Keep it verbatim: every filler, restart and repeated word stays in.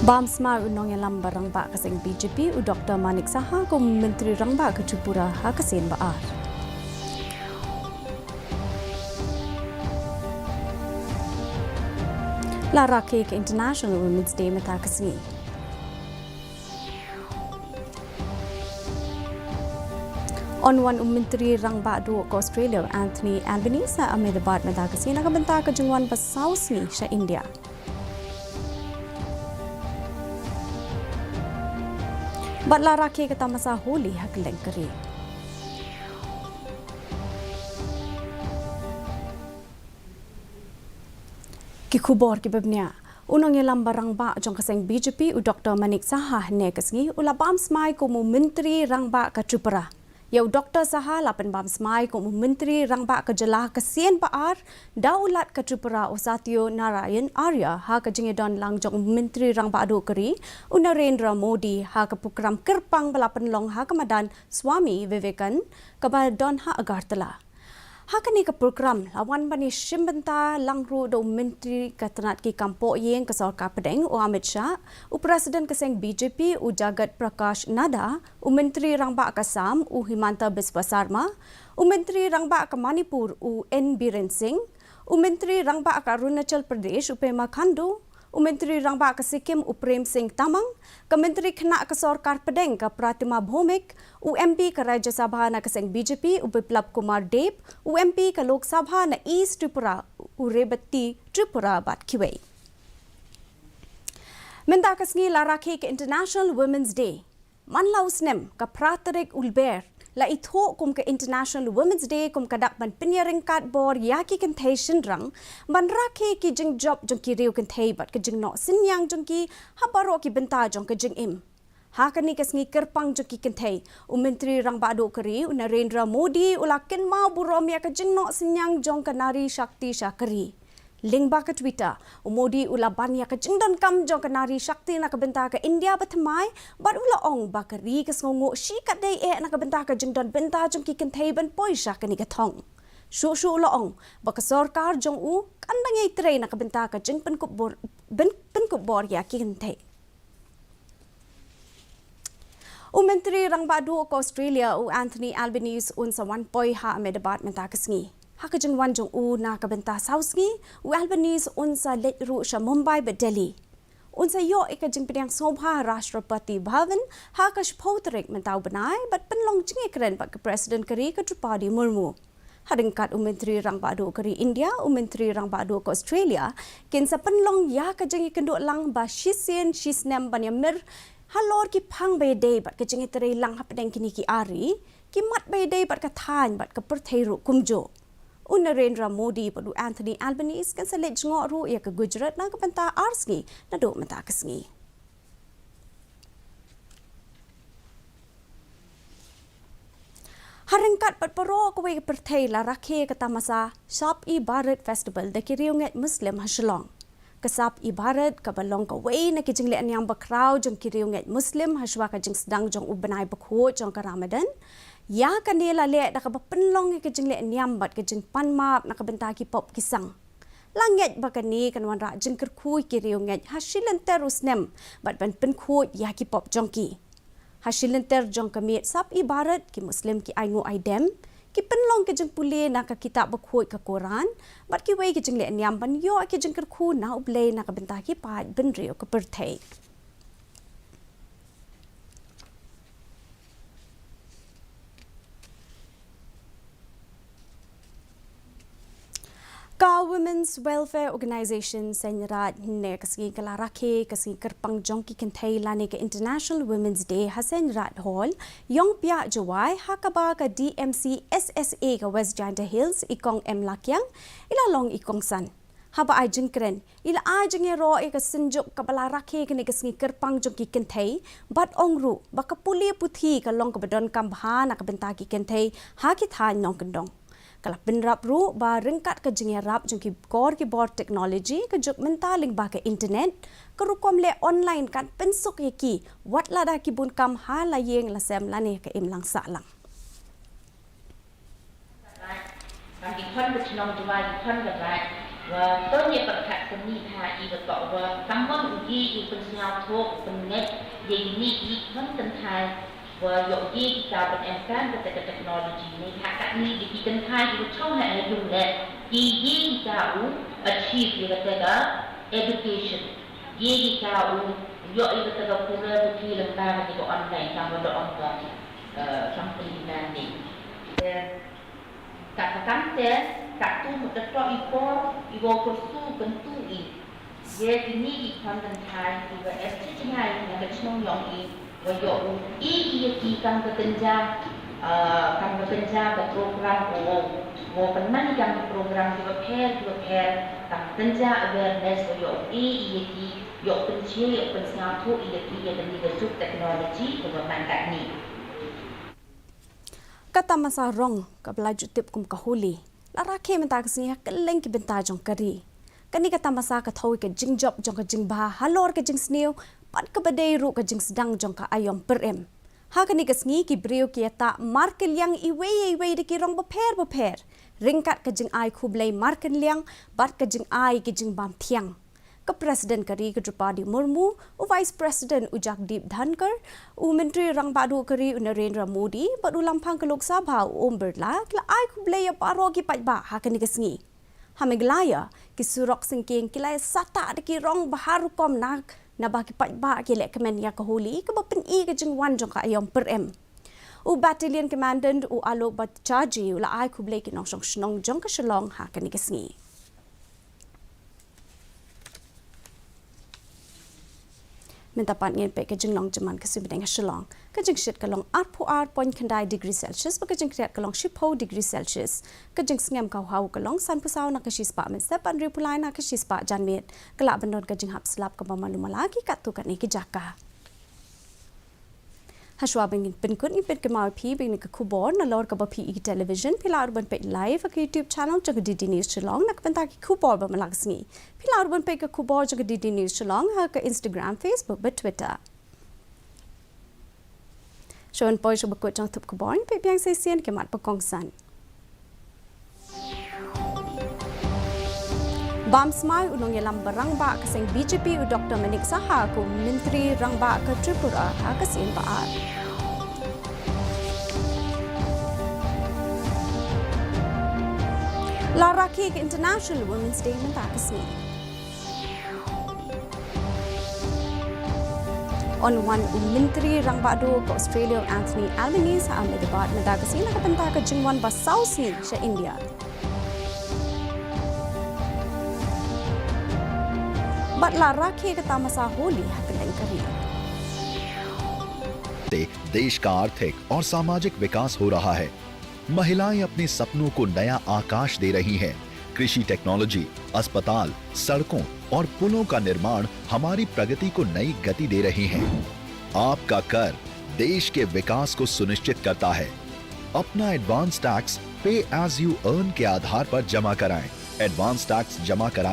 Bam smai u nongïalam ba rangbah ka seng B J P u Doktor Manik Saha kum u Myntri Rangbah ka Tripura ha ka sien ba ar. La rakhe ka International Women's Day mynta ka sngi. Yn wan u Myntri Rangbah Duh ka Australia u Anthony Albanese ha Ahmedabad mynta ka sngi na ka bynta ka jingwan ba saw sngi sha India. Bad la rakhe ka tamasa Holi ha kylleng ka ri. Ki khubor kiba bniah. U nongïalam ba rangbah jong ka seng B J P u Doktor Manik Saha hynne ka sngi u la bam smai kum u Myntri Rangbah ka Tripura. Ïa u Doktor Saha la pynbam smai kum u Myntri Rangbah ka jylla ka sien ba ar da u Lat ka Tripura u Satya Narayan Arya ha ka jingïadon lang jong u Myntri Rangbah Duh ka ri u Narendra Modi ha ka prokram kyrpang ba la pynlong ha ka madan Swami Vivekananda kaba don ha Agartala. Ha kane ka prokram la wan ban ïashim bynta lang ruh da u Myntri ka tnat ki kam poh ïing ka Sorkar Pdeng u Amit Shah, u President ka seng B J P u Jagat Prakash Nadda, u Myntri Rangbah ka Assam u Himanta Biswa Sarma, u Myntri Rangbah ka Manipur u N Biren Singh, u Myntri Rangbah ka Arunachal Pradesh u Pema Khandu, u Myntri Rangbah ka Sikkim u Prem Singh Tamang, ka Myntri Khynnah ka Sorkar Pdeng ka Pratima Bhoumik, u M P ka Rajya Sabha na ka seng B J P u Biplab Kumar Deb, u M P ka Lok Sabha na East Tripura u Rebati Tripura bad kiwei. Mynta ka sngi la rakhe ka International Women's Day. Man la u snem ka phra tarik u Lber la ithuh kum ka International Women's Day kum ka dak ban pynïaryngkat bor ïa ki kynthei shynrang ban rakhe ki jingjop jong ki riew kynthei bad ka jingnoh synñiang jong ki ha baroh ki bynta jong ka jingim. Ha kane ka sngi kyrpang jong ki kynthei, u Myntri Rangbah Duh ka ri u Narendra Modi u la kynmaw burom ïa ka jingnoh synñiang jong ka Nari Shakti sha ka ri. Lyngba ka Twitter, u Modi u la ban ïa ka jingdonkam jong ka Nari Shakti na ka bynta ka India bathymmai bad u la ong ba ka ri ka sngewnguh shikatdei eh na ka bynta ka jingdon bynta jong ki kynthei ban poi sha kane ka thong. Shuh shuh u la ong ba ka sorkar jong u kan dang ïai trei na ka bynta ka jingpynkup bor, pyn, pynkup bor ïa ki kynthei. U Myntri Rangbah Duh ka Australia u Anthony Albanese un sa wan poi ha Ahmedabad mynta ka sngi. Ha ka jingwan jong u na ka bynta saw sngi, u Albanese un sa leit ruh sha Mumbai bad Delhi. Un sa ïoh ïa ka jingpdiang sngewbha ha Rashtrapati Bhavan ha ka shiphew tarik mynta u bnai bad pynlong jingïakren bad ka President ka ri ka Droupadi Murmu. Ha ryngkat u Myntri Rangbah Duh ka ri India, u Myntri Rangbah Duh ka Australia, kin sa pynlong ïa ka jingïakynduh lang ba shisien shisnem ban ïamir halor ki phang ba ïadei bad ka jingïatrei lang hapdeng kine ki ar ri, ki mat ba ïadei bad ka thaiñ bad ka pyrthei ruh kumjuh. U Narendra Modi bad u Anthony Albanese kin sa leit jngoh ruh ïa ka Gujarat na ka bynta ar sngi naduh mynta ka sngi. Ha ryngkat bad baroh kawei ka pyrthei la rakhe ka tamasa Shab-e-Barat Festival da ki riewngeit Muslim ha Shillong. Ka Shab-e-Barat kaba long kawei na ki jingleh niam bakhraw jong ki riewngeit Muslim hashwa ka jingsdang jong u bnai bakhuid jong ka Ramadan. Ïa kane la leh da kaba pynlong ïa ka jingleh niam bad ka jingpan map na ka bynta ki pop ki sang. La ngeit ba kane kan wanrah jingkyrkhu ïa ki riewngeit ha shi lynter u snem bad ban pynkhuid ïa ki pop jong ki. Ha shi lynter jong ka miet Shab-e-Barat ki Muslim ki ainguh aidem, ki pynlong ki jingpule na ka kitab bakhuid ka Quran bad kiwei ki jingleh niam ban ïoh ki jingkyrkhu na U Blei na ka bynta ki paid bynriew ka pyrthei. Ka Women's Welfare Organization Seiñraij hynne ka sngi ka la rakhe ka sngi kyrpang jong ki kynthei lane ka International Women's Day ha Seiñraij Hall, Ïongpiah Jowai, ha kaba ka D M C S S A ka West Jaintia Hills i Kong M Lakiang i la long i kongsan. Haba ai jingkren, i la ai jingïaroh ïa ka synjuk kaba la rakhe kane ka sngi kyrpang jong ki kynthei bad ong ruh ba ka pule puthi ka long kaba donkam bha na ka bynta ki kynthei ha ki thaiñ nongkyndong. Ka la pynrap ruh ba ryngkat ka jingïarap jong ki kor ki bor technology ka juk mynta lyngba ka internet, ka rukom leh online kan pynsuk ïa ki wat lada ki bun kam ha la ïing la sem lane ka imlang sahlang. Ki khon ka chnong Jowai, ki khon ka Jowai. Wa to ïa pyrkhat kane ha i wa toh wa tang mon u ïe i pynsngewthuh u pynngeit ïa kine i khon kynthai wa ïoh ïe i ka ban em tang kata ka technology ne ha katne i ki kynthai i wa chong ha ïung leh i ïe i ka u achieve ïa kata ka education ïe i ka u ïoh ïa kata ka pura ka ki lem ba ka online tang wa da ong ka company branding. Ka ka kam te ka tu mut da toh i por i wa pyrsu kyntu i. Ye kini i khon kynthai i wa em chi jngai na ka chnong yong i wa ïoh u i i ya ki kam ka tynja kam ka tynja ka program ko wo wo pynman i kam ka program ki wa pher ki wa pher kam tynja awareness wa ïoh u i i ya ki ïoh pynchie ïoh pynsngewthuh i ya ki ya kani ka juk technology ko wa man katni. Ka tamasa rong kaba la ju tip kum ka Holi la rakhe mynta ka sngi ha kylleng ki bynta jong ka ri. Kane ka tamasa ka thew ïa ka jingjop jong ka jingbha halor ka jingsniew bad kaba dei ruh ka jingsdang jong ka aïom pyrim. Ha kane ka sngi ki briew ki ïatah markylliang iwei ïa iwei da ki rong bapher bapher ryngkat ka jingai khublei markylliang bad ka jingai ki jingbam thiang. Ka President ka ri ka Droupadi Murmu, u Vice President u Jagdeep Dhankhar, u Myntri Rangbah Duh ka ri u Narendra Modi bad u Lamphang ka Lok Sabha u Om Birla ki la ai khublei ïa baroh ki paidbah ha kane ka sngi. Ha Meghalaya ki surok syngkien ki la ïasatah da ki rong bha rukom na naba ki paidbah ki lehkmen ïa ka Holi kaba pyni ka jingwan jong ka aïom pyrim. U Battalion Commandant u Alok Bhattacharjee u la ai khublei ki nongshong shnong jong ka Shillong ha kane ka sngi. Mynta pat ngin peit ka jinglong jingman ka suiñbneng ha Shillong. Ka jingshit ka long arphew ar point khyndai degree Celsius bad ka jingkhriat ka long shiphew degree Celsius. Ka jingsngem ka hau ka long sanphew saw na ka shispah mynstep bad hynriewphew lai na ka shispah janmiet. Ka lah ban don ka jinghap slap kaba malu mala ha ki katto katne ki jaka. Hashwa ban ngin pynkut ngin pynkynmaw ïa phi ba kane ka khubor nalor kaba phi i ki television phi lah ruh ban peit live ha ka YouTube channel jong ka D D News Shillong na ka bynta ki khubor ba man la ka sngi. Phi lah ruh ban peit ka khubor jong ka D D News Shillong ha ka Instagram, Facebook bad Twitter. Shuwa ban poi sha ba kut jong thup khubor ngin peit biang sa shisien ki mat ba kongsan. Bam smai u nongïalam ba rangbah ka seng B J P u Doctor Manik Saha kum Myntri Rangbah ka Tripura ha ka sien ba ar. La rakhe ka International Women's Day mynta ka sngi. Yn wan u Myntri Rangbah Duh ka Australia u Anthony Albanese ha Ahmedabad mynta ka sngi na ka bynta ka jingwan ba saw sngi sha India. Bad la rakhe ka tamasa Holi ha kylleng ka ri. से देश का आर्थिक और सामाजिक विकास हो रहा है। महिलाएं अपने सपनों को नया आकाश दे रही हैं। कृषि टेक्नोलॉजी, अस्पताल, सड़कों और पुलों का निर्माण हमारी प्रगति को नई गति दे रही हैं। आपका कर देश के विकास को सुनिश्चित करता है। अपना एडवांस टैक्स पे एज यू अर्न के आधार पर जमा कराएं। एडवांस टैक्स जमा कराने